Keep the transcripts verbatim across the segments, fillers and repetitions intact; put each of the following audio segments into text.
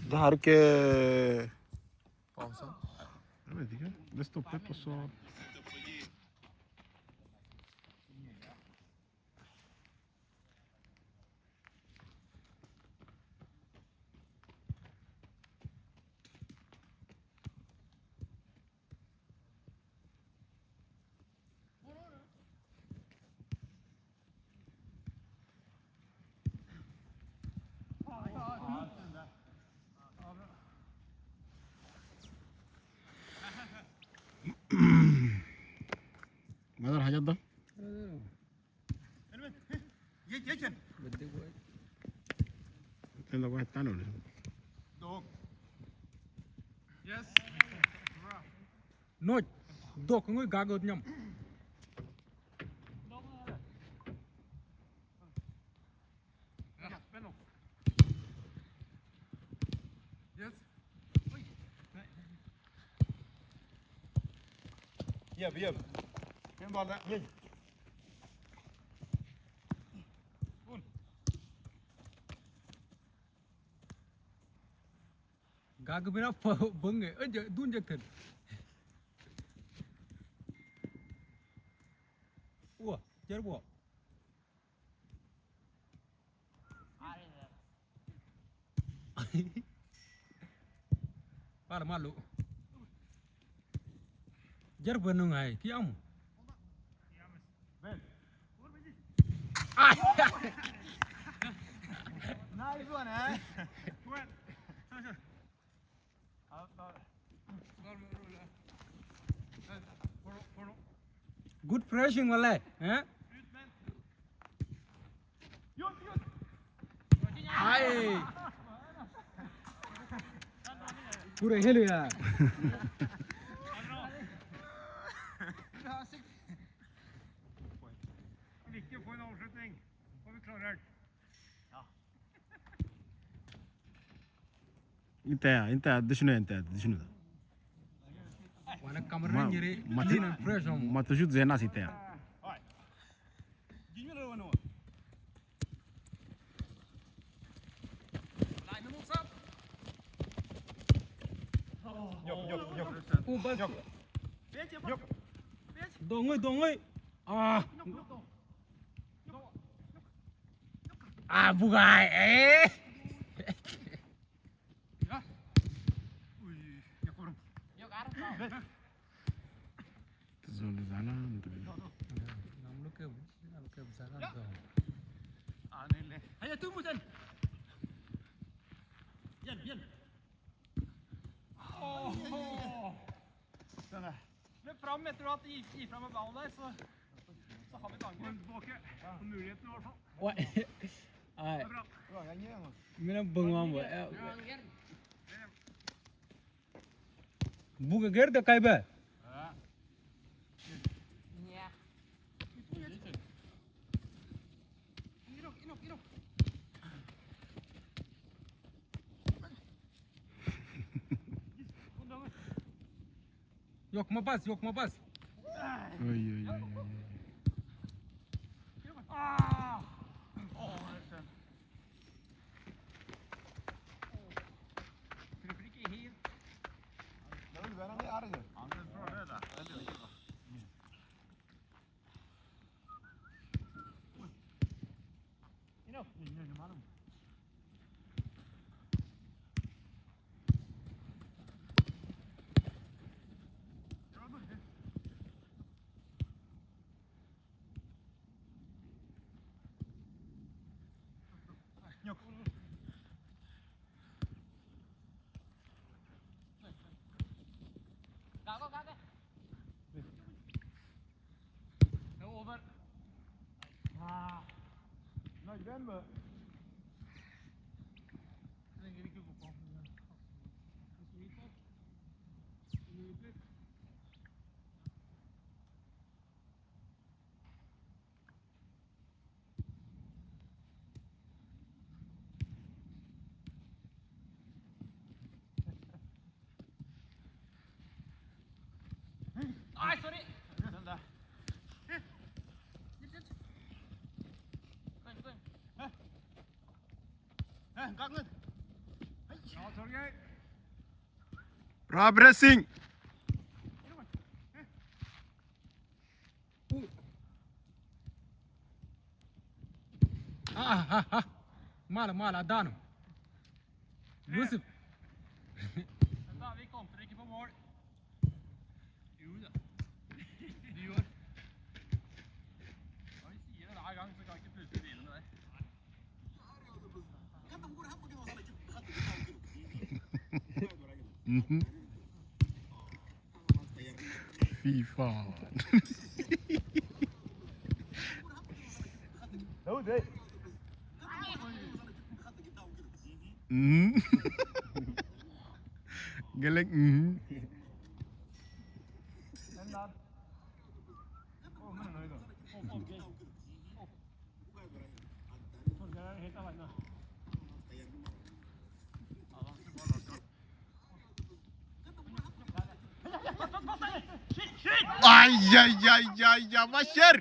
Dejar que pausa. A ver, dije, de esto, pues, pasó. Madar hajat da. Tenda ko tano ne. Dog. Yes. Noj. Dog ngui gagot nyam. Yes. Yep, yep. Handball that. Gag bina bang eh, dun jak ten. Wah, jar wah. Para malu. Jar benung ai, ki amu. Ai. Nice one, eh? Good pressing wala, eh? Ai. Pura helu ya. Viktig å få en avslutning. Får vi klarert. Inte, inte, dishinu, inte, dishinu. Wana kamera nyeri, matu, clean and fresh, homo. Matu shoot zena site. Nyok, nyok, nyok. Ubas. Nyok. Nyok. Dongoi, dongoi. Ah. Ah, bukai, eh. Zol zala, namlu ke, namlu ke zala. Ah, nele. Haya, tumu dan. Bien, bien. Åh. Den er. Løp fram etter at de gikk, gikk fram med ballen der, så, så har vi tanken. Tilbake. Muligheten i hvert fall. Oi. Ai. Det er bra. Mina bang mambo. Buka gerda kaiba. Ja. Yok mabas, yok mabas. Oi, oi, oi, oi, oi. Ai, sorry. Hei, hei, hei. Bra pressing. Ah, ah, ah. Mala, mala, dano. Yusuf. Vänta, vi kontrer ikke på mål. Jo da. Du gjør. Når vi sier det hver gang, så kan vi ikke plutselig begynne med det. Mhm. Fy faen. Mhm. Gelek, mhm. Aj, aj, aj, aj, aj, Bashir!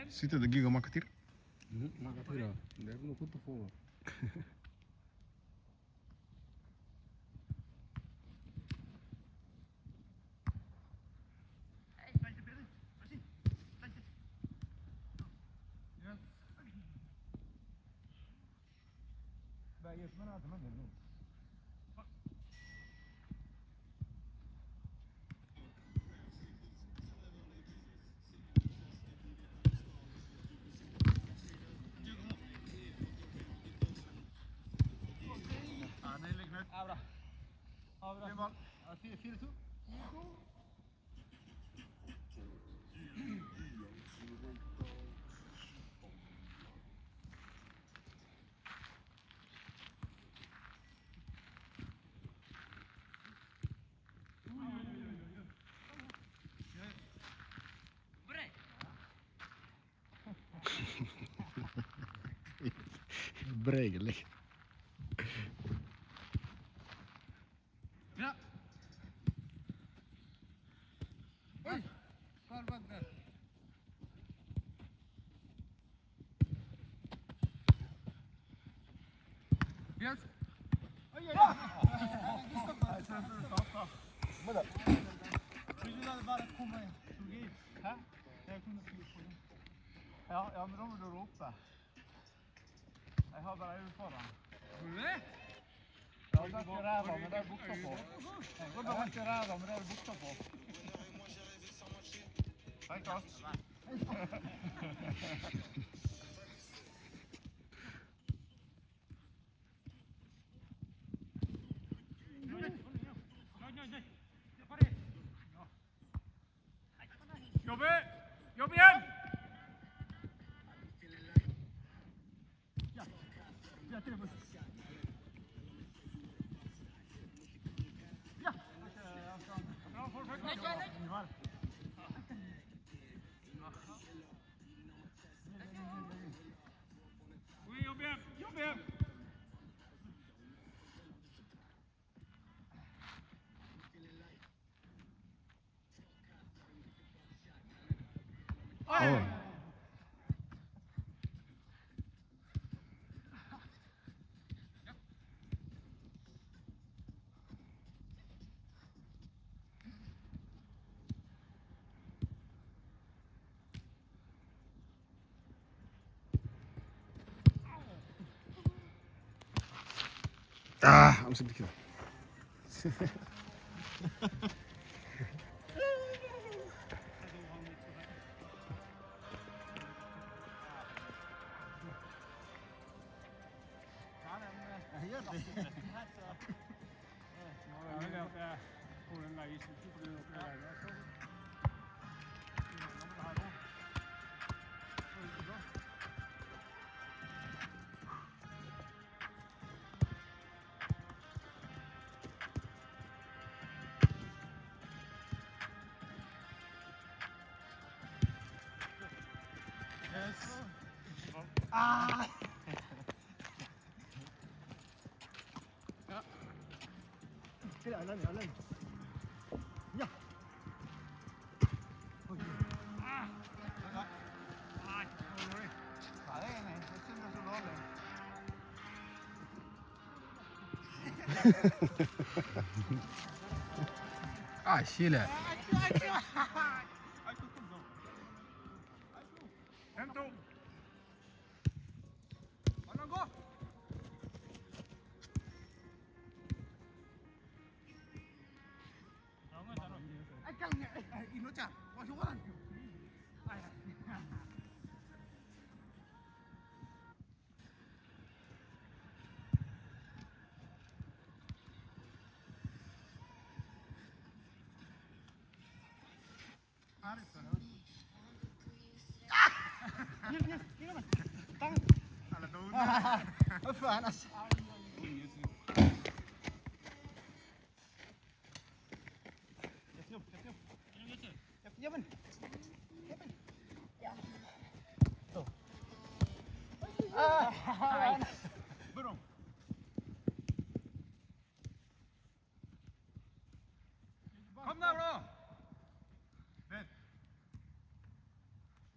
ستة دقيقة ما كتير؟ مهم، ما كتير. ده يكون كنت فوق. Abra. Abra. Así, así, tú. Break, like. Ja. Oi. Fall back there. Yes. Oi, oi, oi. Vil du bare komme? Ja, ja, men da må du rope. Jeg har bare øynene foran. Hvor er det? Jeg har vært i ræva, men det er buksa på. Jeg har vært i ræva, men det er buksa på. Hei, Kast. Jobb! Jobb igjen! Jobb igjen! Jobb igjen! Ah, I'm so. ¡Ah! Kira, alami, alami. Ya. Oye. Ah. Ay, pobre. Cadena, haciendo su doble. Ah, Chile. Ay, ay, ay. Ay, tú, tú, no. Ay, tú. Siento. Kom dan, bro. Ven. Kom.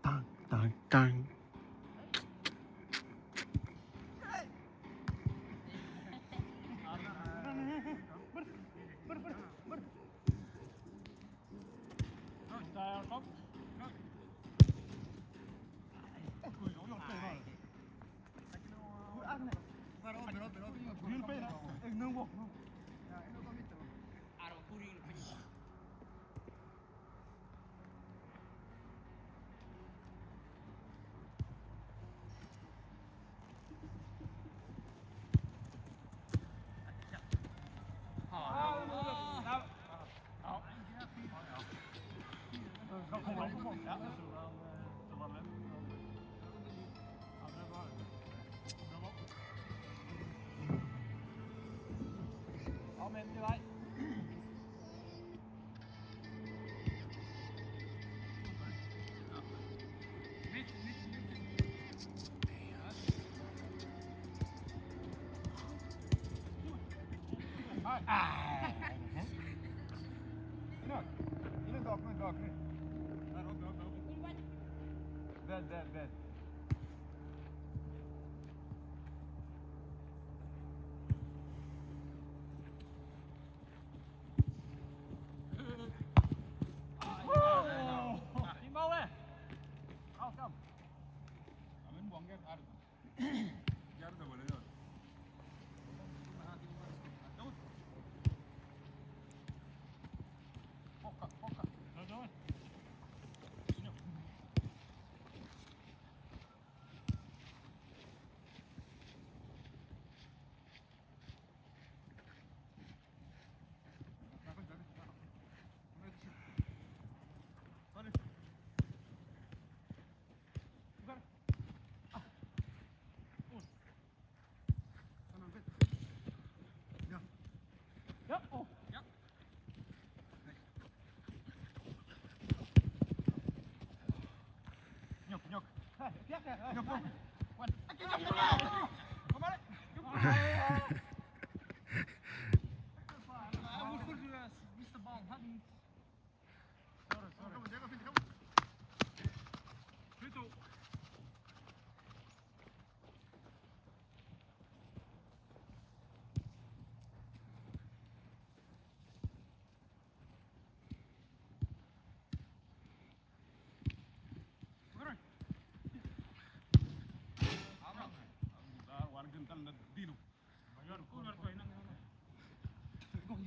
Tang, tang, tang.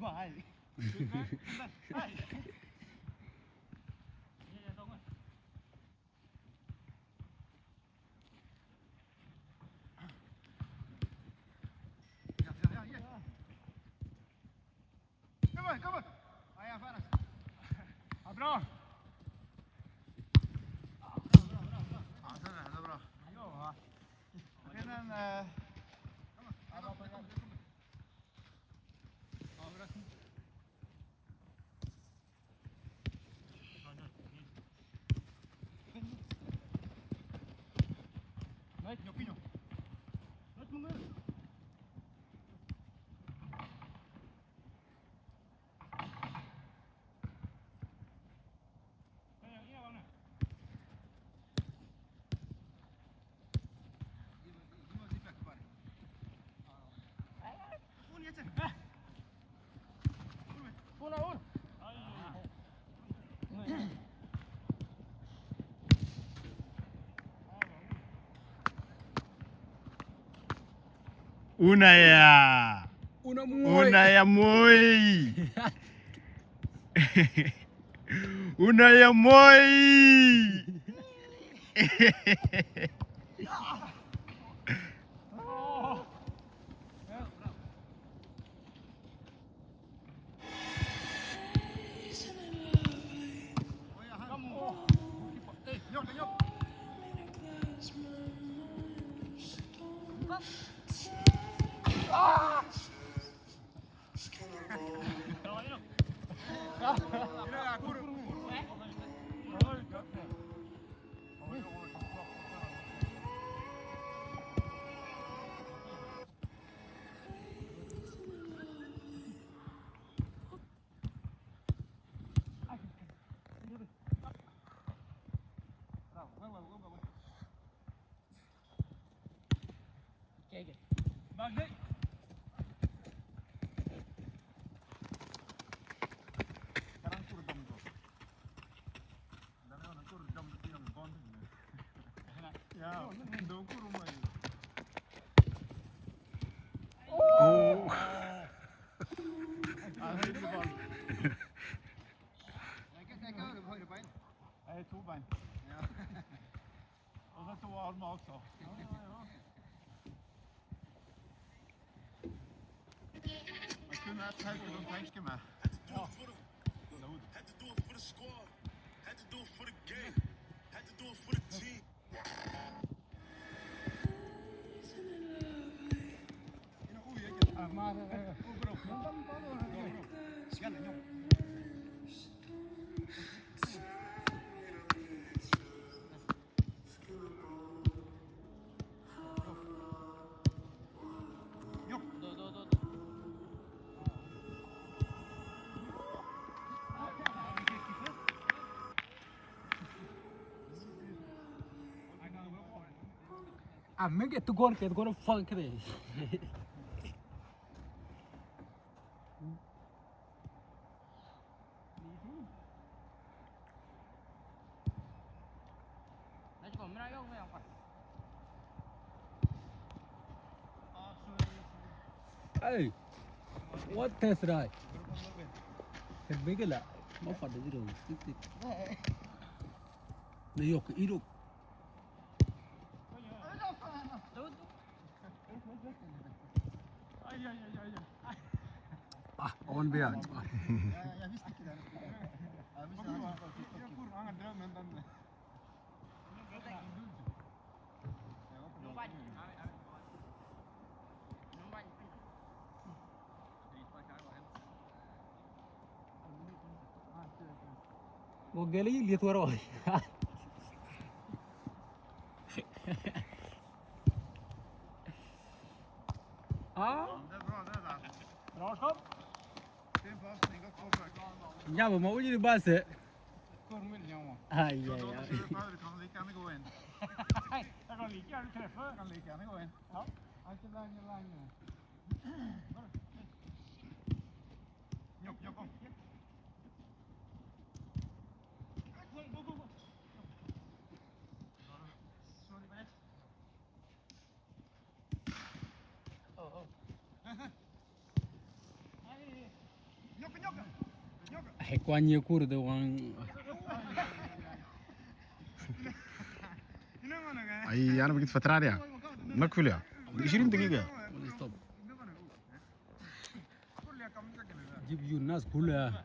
Come on, come on. Allá afuera. Abra. Ah, está, está, bro. Tienen, eh, Una ya. Una moi. Una ya moi. Una ya moi. Oh. Hey, two bein. Ja. Og så to armer også. Ja, ja, ja. Jeg kunne hatt helt å tenke meg. Ja. Had to do it for the squad. Had to do it for the game. Had to do it for the team. Ah, men que tú gol, que tú gol, fuck, que Hey, what test right? Hey, big la. Ma fa de zero. Ne yok, iro. Ah, on be on. Mo gele yi liet waro. Ah. Ja, men man må jo bare se. Ai, ai, ai. Jeg kan like gjerne gå inn. Jeg kan like gjerne treffe. Jeg kan like gjerne gå inn. Ja. Er ikke lenger, lenger. Kom, kom, kom. Kuan ye kur de wan. Ay, ana bigit fatraria. Makful ya. Ishirin dagiga. Stop. Jib yu nas kul ya.